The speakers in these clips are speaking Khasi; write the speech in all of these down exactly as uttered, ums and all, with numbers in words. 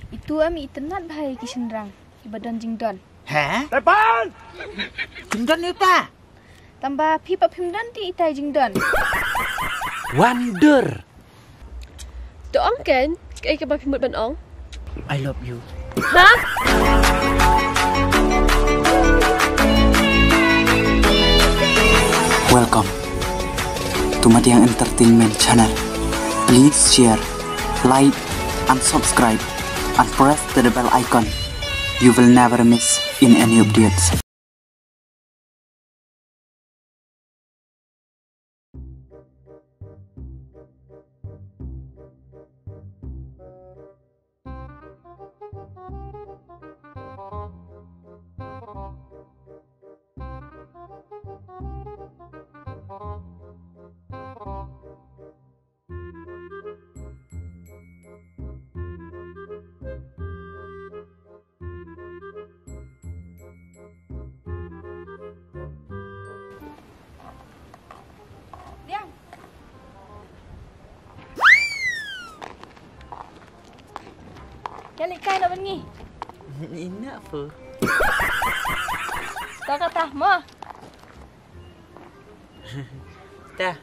Itu em itynnad bha ïa ki shynrang kiba don jingdon. He? Tepan! Jingdon ïa uta? Tangba phi pat phim don te itai jingdon. Wonder. To ong ken, kaei kaba phi mut ban ong? I love you. Ha? Welcome to Madiang Entertainment Channel. Please share, like, and subscribe, and press the bell icon. You will never miss in any updates. Biang. Ïa leit kai na ban ngi. Ina fu. Ta kata mo. Ta.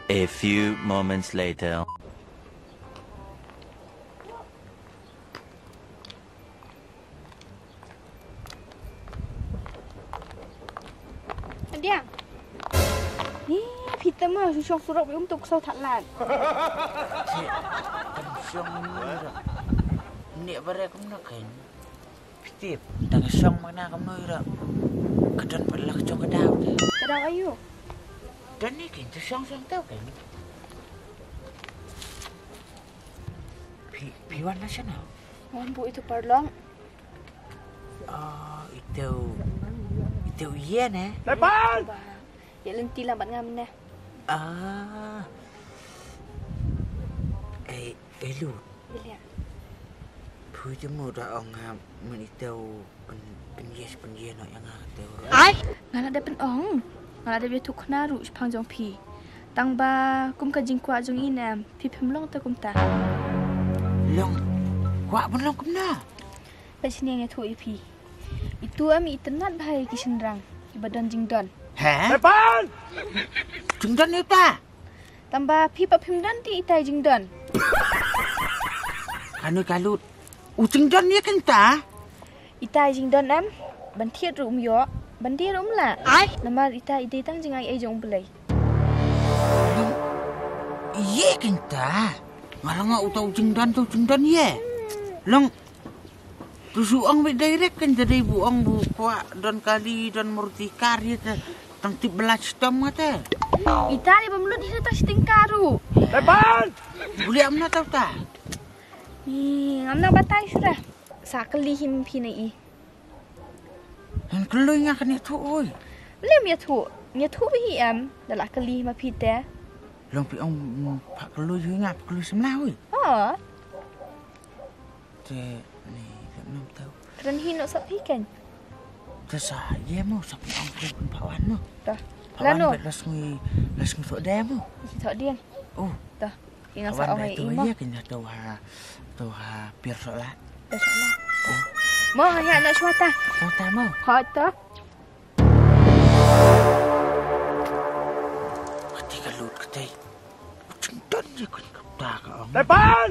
A few moments later. Adiang. Ni phi te ma shu shong surok bi um tuk saw that lad. Te, tam shong ni ra. Ni bare kum na kain. Phi tip, tang shong ma na kam noi ra. Ka don pat la ka jong ka daw te. Ka daw ayu. Don ni kain, te shong shong te kain. Phi, phi wan na shano? Wan bu itu parlong. Ah, itu, itu ïa ne? Tepan! Ïa lynti lam bad nga mynne. Ah. Eh, eh, Lut. Ïa. Phi te mo da ong nga mynne itu pyn, pynïes, pynïes noh ïa nga itu. Ai, nga la dep pyn-ong. Nga la dep ïathuh khynnah ruh shaphang jong phi. Tang ba kum ka jingkwah jong i ne em, phi phim long te kumta. Long, kwah ban long kumno? Peit shane nga ïathuh ïa phi. Itu em itynnad bha ïa ki shynrang kiba don jingdon. He? Tepan! Jingdon ïa uta? Tangba phi pat phim don te itai jingdon. Kane ka Lut. U jingdon ïa kynta? Itai jingdon em, ban thied ruh um ïoh, ban die ruh um lah. Ai. Namar itai i dei tang jingai ei jong U Blei. Ïa kynta? Nga la nga uta u jingdon, uta u jingdon ïa. Long. Tu shu ong beit direct kan, te dei bu ong bu kwah don kali, don Maruti car ïa te tang tip bla chitom nga te. Ita dei bym lut hi tang shiteng car ruh. Tepan! Bu liah mna tau ta. Ih, ngam nang batai shuh dah. Sa kylli hi ma phi na i. Ngan kylli nga kan ïathuh oi. Lem ïathuh, ïathuh bha hi em, da la kylli hi ma phi te. Long phi ong, mm, phah kylli hi nga, phah kylli samla oi. Ha. Te, ni, lem nam tau. Kren hi noh sa phi kan? Te sa, ïa mo, sa phi ong phi pynphah wan mo. Tah. Phah wan lano? Bet la sngi, la sngi thoh de mo. Sngi thoh de. Oh. Tah. Ki nga sa ong ai i mo. Ïa ki nga to ha, to ha Pier Sohlah. Pier Sohlah. Oh. Mo, ha ïa na shwa ta. Shwa ta mo. Ha ta. Kati ka Lut kati. Jingdon ïa ka kata ka ong. Tepan!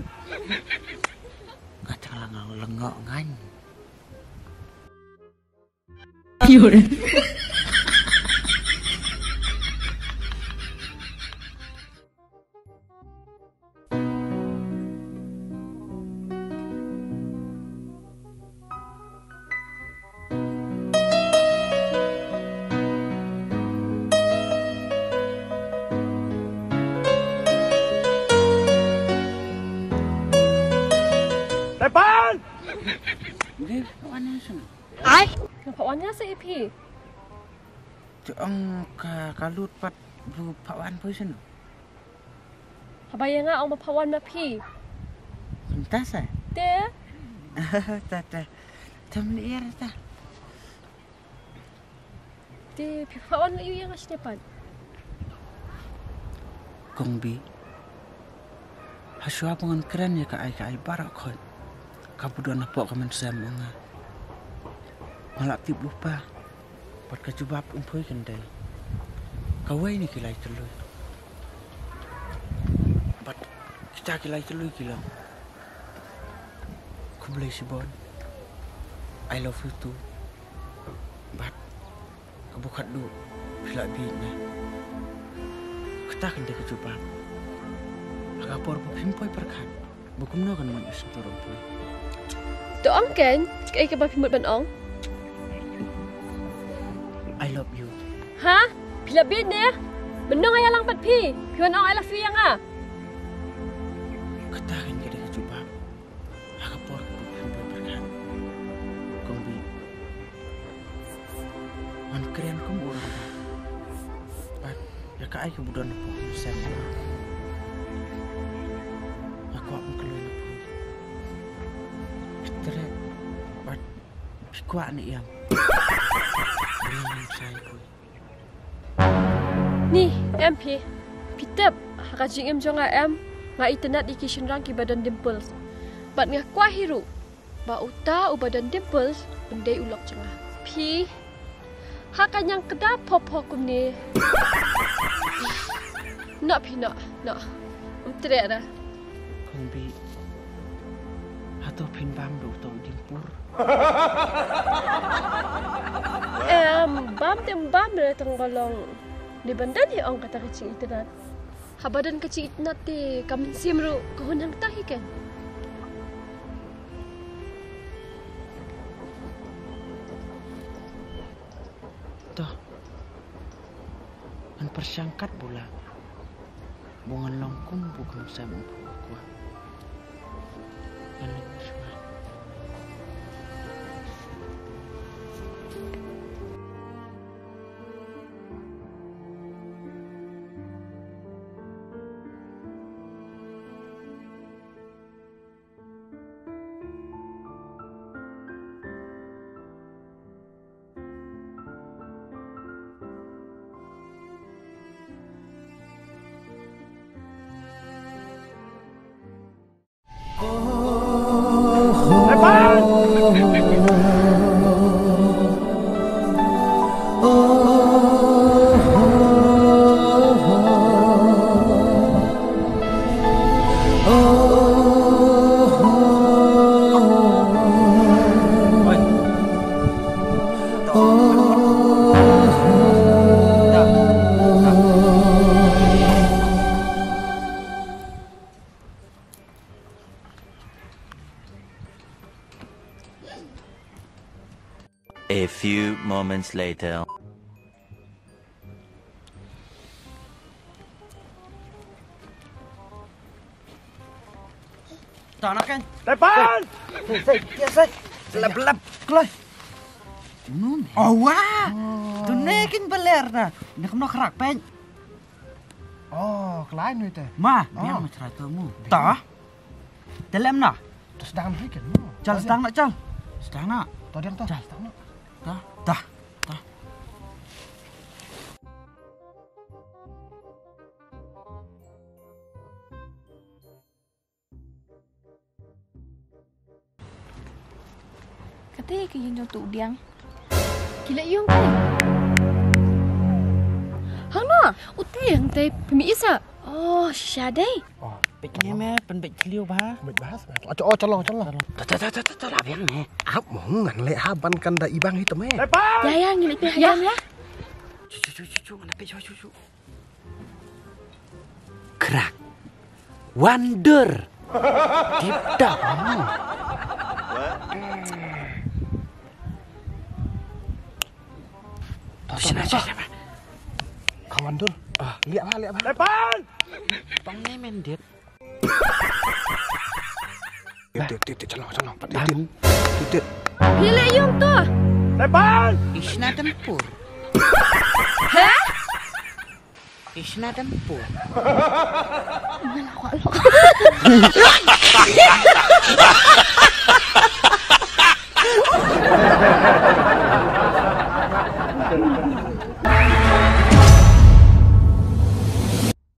Kata ka lang lang ngan. Tepan! Ngi, wan ïa sini. Ai, nga phah wan ïa sa ïa phi. Te ong ka, ka Lut pat bu phah wan poi sini. Haba ïa nga ong ba phah wan ma phi. Mynta sa? Te. Ta, ta. Tam ni er ta. Te phi pha wan ïa nga shnep pat. Kong Bi. Hashwa ba ngan kren ïa ka ai ka ai baroh khoit. Ka budon hapoh ka mynsiem nga. Nga la tip lypa. Bad ka jubab um poi kan dei. Kawei na ki lai tylli. Bad kita ki lai tylli ki long. Khublei shibun. I love you too. Bad kaba khatduh phi la bieit ne. Kata kan dei ka jubab. Ha ka por ba phim poi pyrkhat ba kumno kan mon ka shyntur ruh poi. To ong kein, kaei kaba phi mut ban ong? I love you. Ha? Phi la bieit ne? Mynno nga ïalang bad phi, phi wan ong I love you ïa nga? Kata kan ka dei ka jubab. Ha ka por ba phim poi pyrkhat. Kong Bi. Wan kren kum u rangbah. Bad ïa ka ai ka budon hapoh ka mynsiem. Nga kwah ban kloi na phi. Phi treh bad phi kwah ne em? Phi treh bad phi kwah ne em? Ni, em phi, phi tip, ha ka jingim jong nga em, nga itynnad ïa ki shynrang kiba don dimples. Bad nga kwah hi ruh ba uta uba don dimples un dei u lok jong nga. Phi, ha ka ñiang kdap pho pho kumne. Noh phi noh, noh. Um treh na. Kong Bi, hato phin bam da uto u dimpur? Em, bam te ym bam re tang ba long. Dei ban don hi ong kata ka jingitynnad. Haba don ka jingitynnad te ka mynsiem ruh ka hun hangta hi kein. To. Ngan pyrshang katba lah. Ba ngan long kum ba u khynnah u kwah. Ngan long shuwa. A few moments later. Tana kan? Tepan! Sai, sai, sai. Lap, lap. Kloi. Nun. Oh, wah. Oh. Tu ne kin beler na. Nak no kerak pen. Oh, kloi nu te. Ma, oh. Biang ma cerai tu mu. Tah. Dalam na. Terus sedang ni kan. Cal sedang nak cal. Sedang nak. Tadi yang tah. Cal. Sedang nak. Tah. Tah. Tah. Kata ka ïing jong tu u Diang. Ki la ïung kai. Hang no, u Diang te pynmih isa. Oh, shisha dei. Oh, peit ne me, pynbeit khliu bha. Pynbeit bha. Acho, oh, chalo, chalo. Ta, ta, ta, ta, ta, ta, la biang ne. Ap mo ngan leh ha ban kan da ibang hi te me. Ya, ya, ngi leh phi ha jam ya. Chu, chu, chu, chu, chu, ngan leh phi, chu, chu, chu. Krak. Wandur. Tip top. Sina, sina, sina. Ka wandur. Ah, liak ba, liak ba. Lepan! Tong ne men dit. Dit, dit, dit, dit, chalong, chalong. Dit, dit. Dit, dit. Phi leh ïung tu. Lepan! Isna tempur. Hah? Isna tempur.